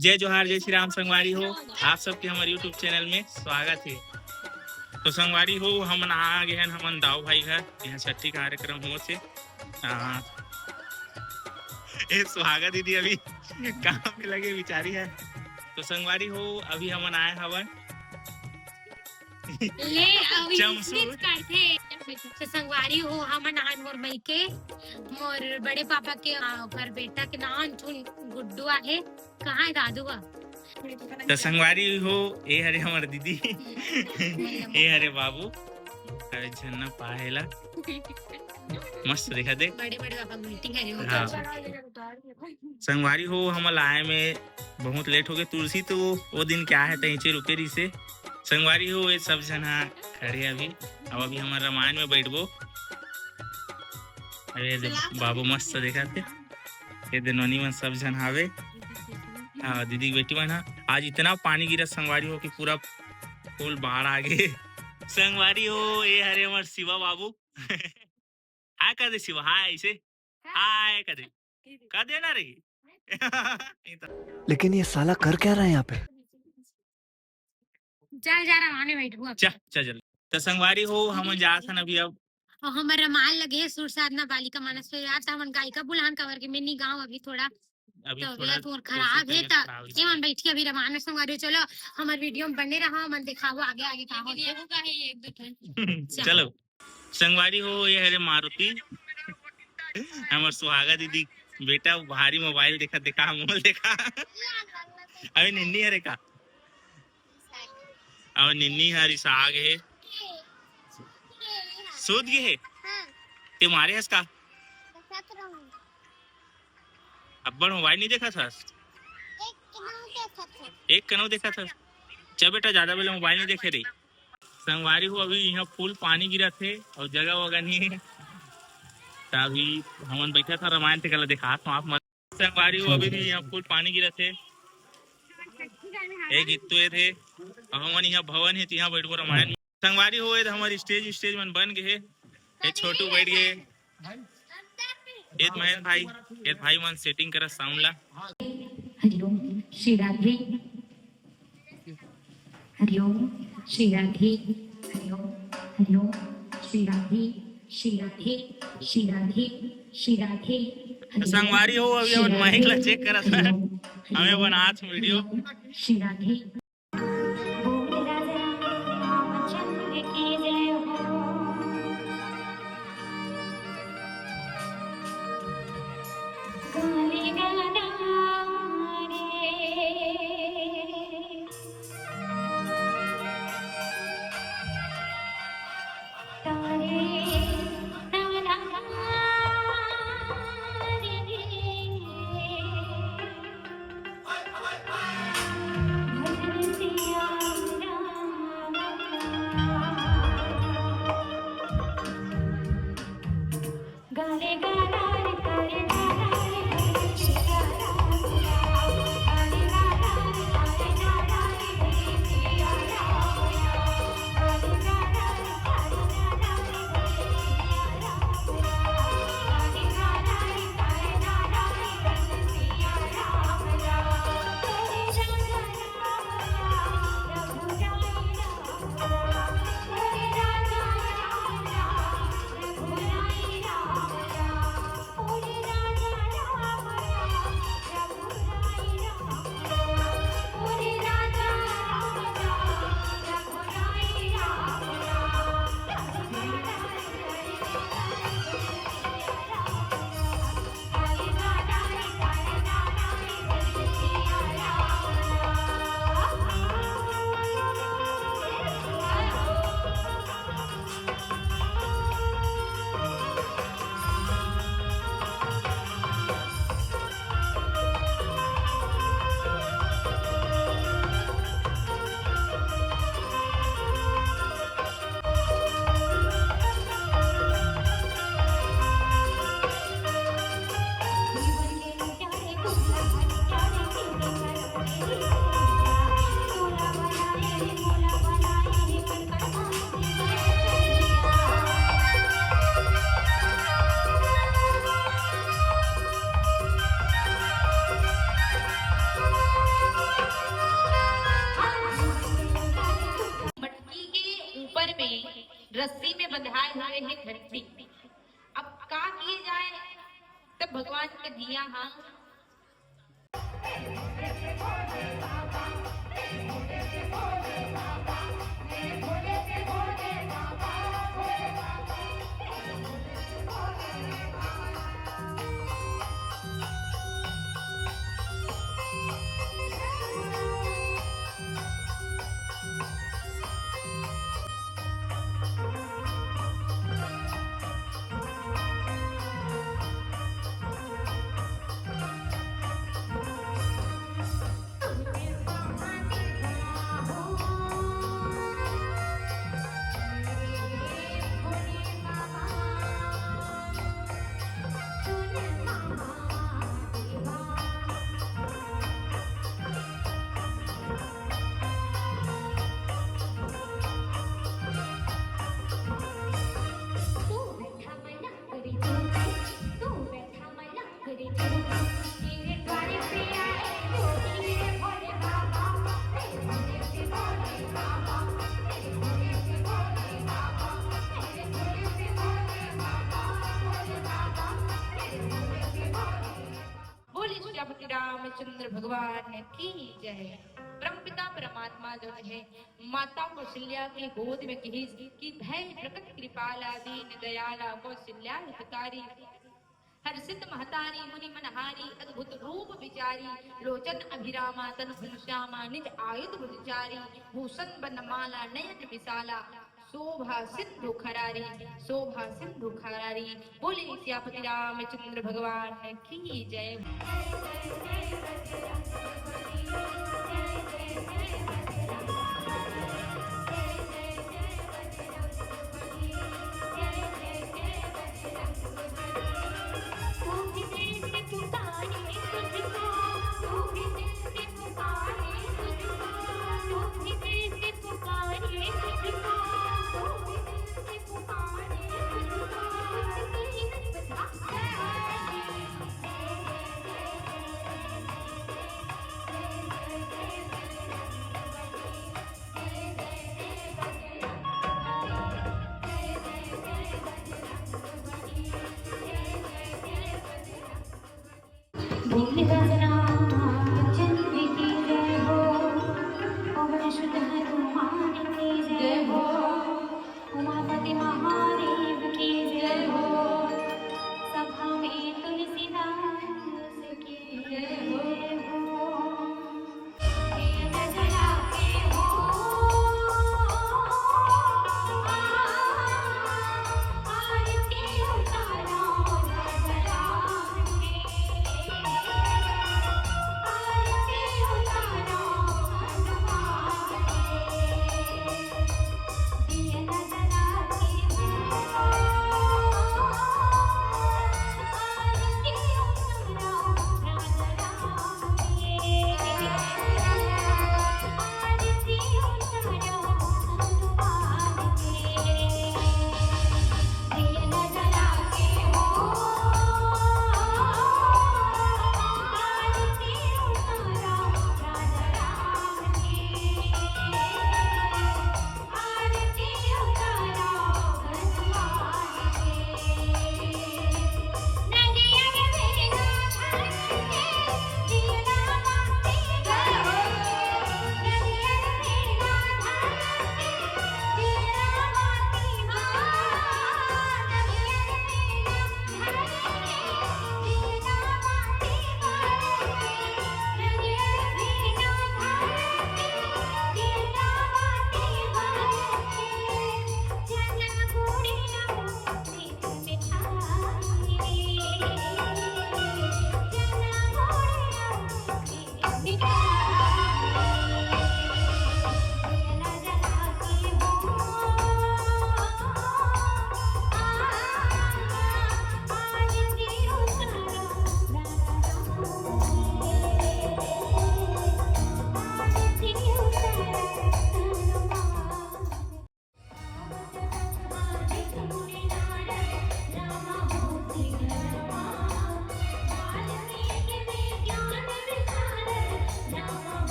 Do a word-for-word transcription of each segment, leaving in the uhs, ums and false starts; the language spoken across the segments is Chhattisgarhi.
जय जोहार, जय श्री राम संगवारी हो, आप सबके हमर YouTube चैनल में स्वागत हे। तो संगवारी हो, हमन आ गे हन हमन दाऊ भाई घर, यहाँ छट्ठी कार्यक्रम होत हे। हाँ। ए, सुहागा दीदी अभी काम में लगे बिचारी हे। तो संगवारी हो, अभी हमन आए हवन ले, अउ चमसू। इंग्लिश करथे। तो संगवारी हो, हमन आन मोर मइके, मोर बड़े पापा के, आ, ओकर बेटा के नान ठुन गुड्डू आहे। कहाँ हे दादू हा? तो संगवारी हो, ए हरे हमर दीदी, ए हरे बाबू। अबे झन्ना पाहेला। मस्त देखा दे। बड़े बड़े पापा मीटिंग करे हो। हाँ। संगवारी हो, हमन आए में बहुत लेट हो गए। तुलसी तो वो दिन क्या है, तैचे रुके रहिसे। संगवारी हो, ये सब झन हा खड़े अभी। अब अभी हमन रामायण में बैठबो। अरे दे, बाबू मस्त देखा थे। ये दे नोनी मन सब झन हावे। हाँ, दीदी के बेटी मन हा। आज इतना पानी गिरा संगवारी हो कि पूरा फुल बाढ़ आ गे। संगवारी हो, ये हरे हमर शिवा बाबू। हाय कर दे शिवा, हाय ऐसे। हाय कर दे। कर दे ना रे। लेकिन ये साला कर क्या रहा है यहाँ पे? चल जा रहा, वहां बैठू अब। चल, चल, चल। तो संगवारी हो, हमन जात हन अभी अब। अउ हमर रामायण लगे हे सुर साधना बालिका मानस परिवार, त हमन गायिका बुलान काबर के मैं नी गाँव अभी थोड़ा। अभी तो थोड़ा अभी थोड़ा खराब हे, खराब हे। एमन बैठी अभी रामायण संगवारी हो। चलो हमर वीडियो में बने रहा, हमन दिखाबो आगे आगे का होथे। चलो। चलो। संगवारी हो, ये हरे मारुति, हमर सुहागा दीदी बेटा, भारी मोबाइल देखा, देखा, मोबाइल देखा। अबे निन्नी हरे का? अबे निन्नी हरी साग हे। सूत गे हे? ते मारे हस का? अब्बड़ मोबाइल नहीं देखा था? एक कनौ देखा था। चल बेटा, ज्यादा बेले मोबाइल नहीं देखे रही। संगवारी हो, अभी यहाँ फुल पानी गिरत हे अउ जगह वगह नहीं हे। त अभी हमन बैठा था रामायण, तेकला देखात हूँ आप मन। संगवारी हो, अभी भी यहाँ फुल पानी गिरत हे। एक इत्तु ए थे, अउ हमन यहाँ भवन हे, तिहाँ बैठबो रामायण। संगवारी हो, ए हमर स्टेज, स्टेज मन बन गे हे। ए छोटू बैठ गे। ए महेंद्र भाई, ए भाई मन सेटिंग करा साउंड ला। हरिओम श्री राधे। हरिओम श्री राधे। हरिओम, हरिओम श्री राधे। श्री राधे, श्री राधे, श्री राधे। तो संगवारी हो, अभी अपन माइक ला चेक करा था। हमें बनात वीडियो। श्री राधे। आए हुए हैं घंटी। अब का किए जाए? तब भगवान कन्हैया ह बोले श्रीपति रामचंद्र भगवान की जय। परमपिता परमात्मा जो है, माता कौशल्या के गोद में कहिस कि भय प्रकट कृपाला दीन दयाला कौशल्या हितकारी। हर्षित महतारी मुनि मनहारी अद्भुत रूप विचारी। लोचन अभिरामा तन घनश्यामा निज आयुध भुज चारी। भूषण बनमाला नयन विशाला शोभा सिंधु खरारी। शोभा सिंधु खरारी। बोले सियापति रामचंद्र भगवान की जय।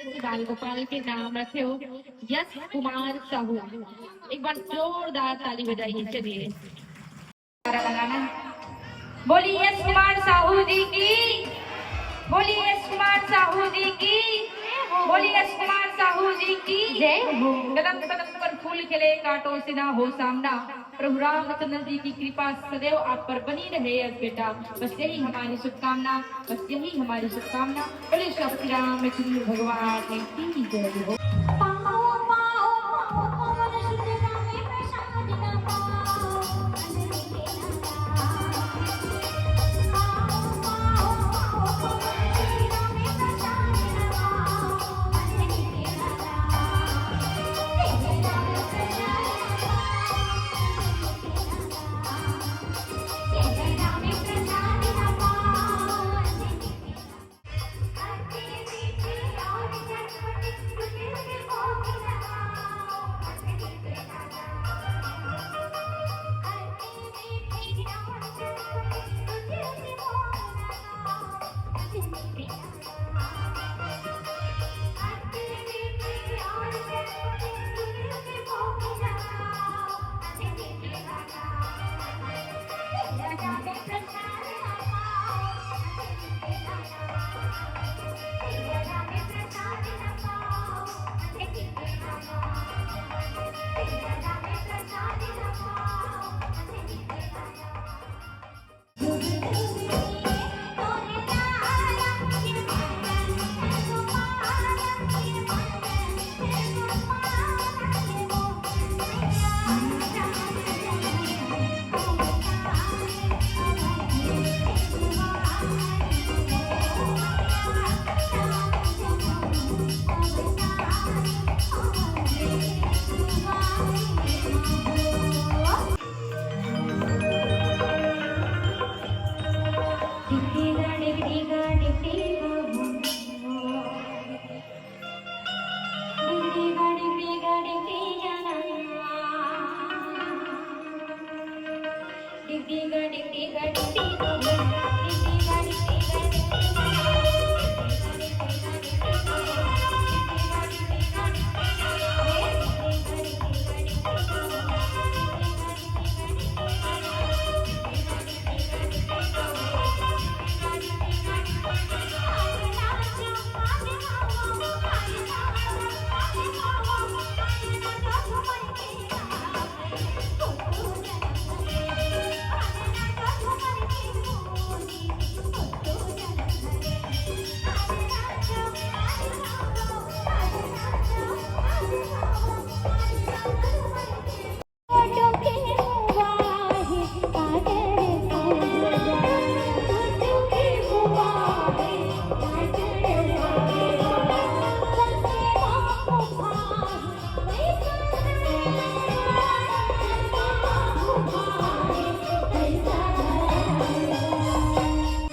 बाल गोपाल के नाम रखे हो यश कुमार साहू। एक बार जोरदार ताली बजाइए। चलिए, बोलिए यश कुमार साहू जी की, बोलिए यश कुमार साहू जी की, बोलिए यश कुमार साहू जी की जय हो। कदम कदम पर फूल खिले, कांटों से ना हो सामना। प्रभु रामचंद्र जी की कृपा सदैव आप पर बनी रहे यश बेटा। बस यही हमारी शुभकामना, बस यही हमारी शुभकामना। बोलिए श्री रामचंद्र भगवान की जय हो।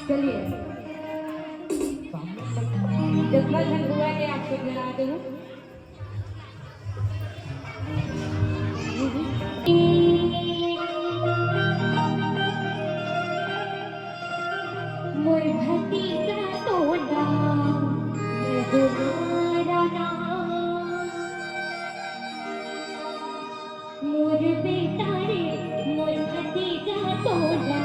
चलिए, जितना झन हुआ है, आप सब जरा आगे हो। मोर भतीजा तोला, मोर दुलारा ना। मोर बेटा रे, मोर भतीजा तोला।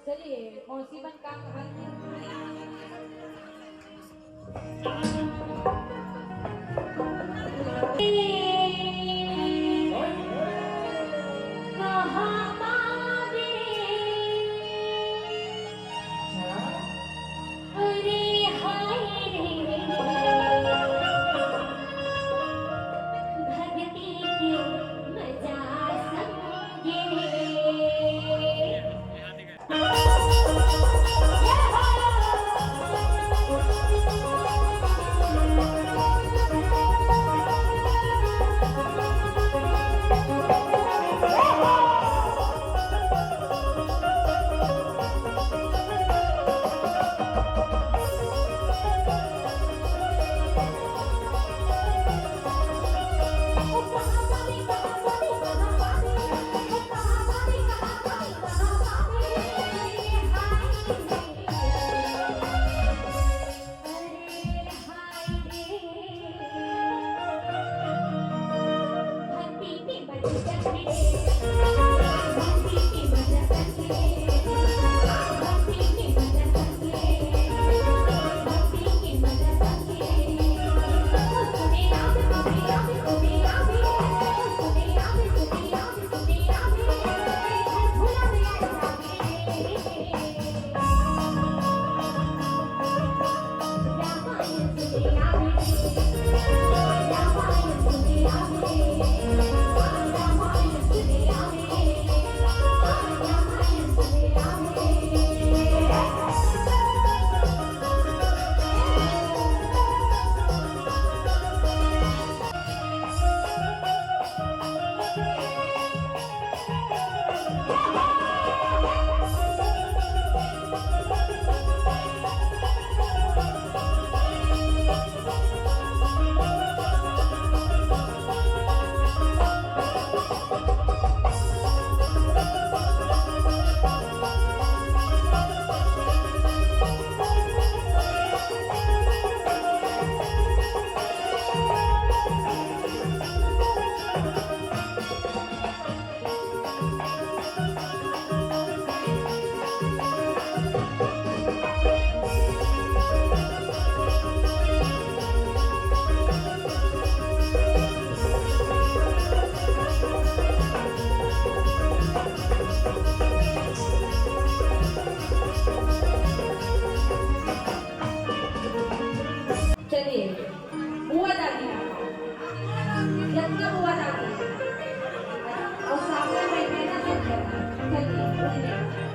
चलिए, मौसी बन का कहानी। चलिए, बुआ दादी, जतना बुआ दादी, अउ सामने बैठे ना सब जगह। चलिए, चलिए।